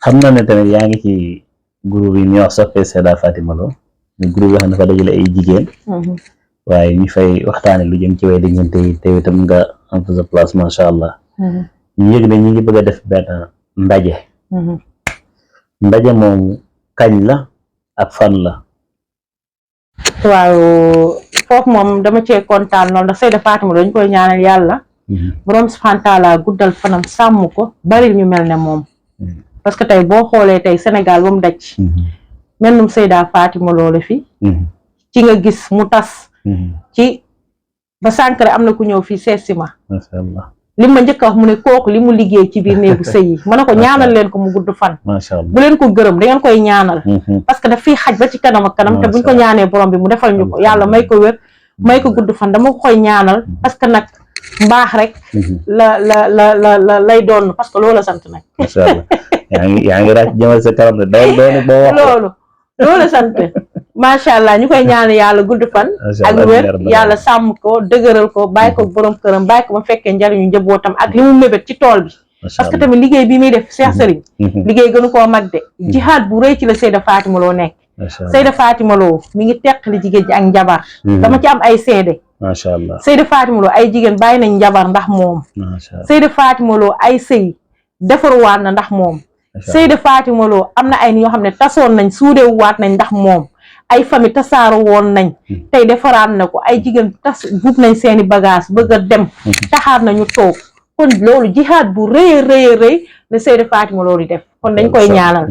xam naa ne tamit yaa ngi ci groupe yi ñuy wax soppee Seyda Fatima Lo ñu groupe yoo xam ne dafa dajale ay jigéen waaye ñu fay waxtaane lu jëm ci way diggante yi te itam nga am fa sa place macha allah ñu yëg ne ñu ngi bëgg a def benn ndaje moomu kañ la ak fan la. waaw foofu moom dama cee kontaan lool ndax Seyda Fatima Lo dañ koy ñaanal yàlla borom subhanahu taala guddal fanam sàmm ko bari ñu mel ne moom parce que tey boo xoolee tey Sénégal ba mu daj mel num Seyda Fatima Lo la fi ci nga gis mu tas ci ba Sankara am na ku ñëw fii seet si ma macha allah li ma njëkk a wax mu ne kooku li mu liggéey ci biir néegu sëy yi ma ne ko ñaanal leen ko mu gudd fan macha allah bu leen ko gërëm da ngeen koy ñaanal parce que daf fiy xaj ba ci kanam ak kanam te buñ ko ñaanee borom bi mu defal ñu ko yàlla may ko wér may ko gudd fan dama ko koy ñaanal parce que nag mbaax rek lay doon parce que loolu la sant nag macha allah yaa ngi ràcc jëmal sa kanam de doon boo wax loolu la sant macha allah ñu koy ñaan yàlla gudd fan ak wér yàlla sàmm ko dëgëral ko bàyyi ko borom këram bàyyi ko ba fekkee njariñu njabootam ak li mu mébét ci tool bi parce que tamit liggéey bi muy def Cheikh Serigne liggéey gënu koo mag de jihaad bu rëy ci la Seyda Fatima Lo nekk Seyda Fatima Lo mi ngi teqali jigéen ji ak njabar dama ci am ay seede macha allah Seyda Fatima Lo ay jigéen bàyyi nañ njabar ndax moom Seyda Fatima Lo ay sëy defaruwaat na ndax moom Seyda Fatima Lo am na ay ni yoo xam ne tasoon nañ suudewaat nañ ndax moom ay famille tasaaru woon nañ tey defaraat na ko ay jigéen tas buub nañ seeni bagage bëgg a dem taxaar nañu toog kon loolu jihaad bu rëy a rëy la Seyda Fatima Lo di def kon dañ koy ñaanal